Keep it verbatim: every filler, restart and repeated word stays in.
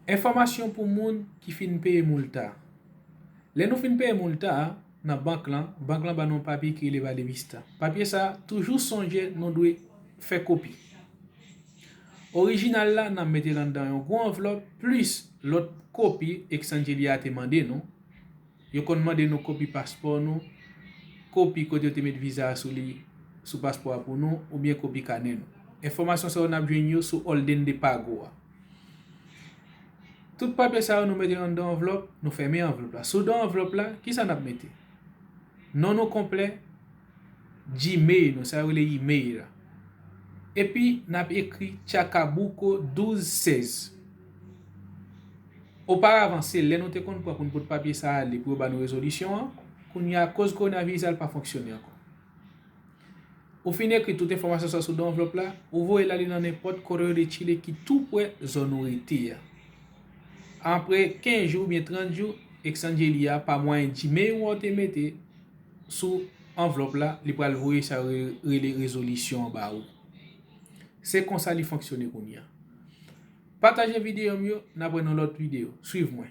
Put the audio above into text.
Enfòmasyon pou moun ki fin peye MULTA. Lè nou fin peye MULTA a nan bank lan, bank lan ban nou yon papye ki rele Valevista. Papye sa a toujou sonje nou dwe fè kopi. Orijinal la, n ap mete l anndan yon gwo anvlòp, plis lòt kopi Exangelia te mande nou. Yo konn mande nou kopi paspò nou, kopi kote yo te met viza a sou li, sou paspò a pou nou, oubyen kopi kanè nou. Enfòmasyon sa yo n ap jwenn yo sou Holden de Pago a. Tout papye sa yo nou mete anndan anvlòp, nou fèmen anvlòp la. Sou do anvlòp la, kisa n ap mete? Non nou konplè, Gmail nou, sa yo rele email la. Epi n ap ekri Chacabuco douz sèz. Oparavan, se lè nou te konn pran pou n pot papye sa ale pou yo ba nou rezolisyon an. Kounye a, akoz kowonaviris la, l pa fonksyone ankò. Ou fin ekri tout enfòmasyon sa sou do anvlòp la, ou voye l ale nan nenpòt Correo de Chile ki tou prè zòn ou rete a. Apre kenz jou oubyen trant jou, Exangelia, pa mwayen Gmail ou te mete sou anvlòp la, li pral voye sa yo re-, rele rezolisyon an ba ou. Se konsa li fonksyone kounye a. Pataje videyo m yo, n ap wè nan lòt videyo. Swiv mwen.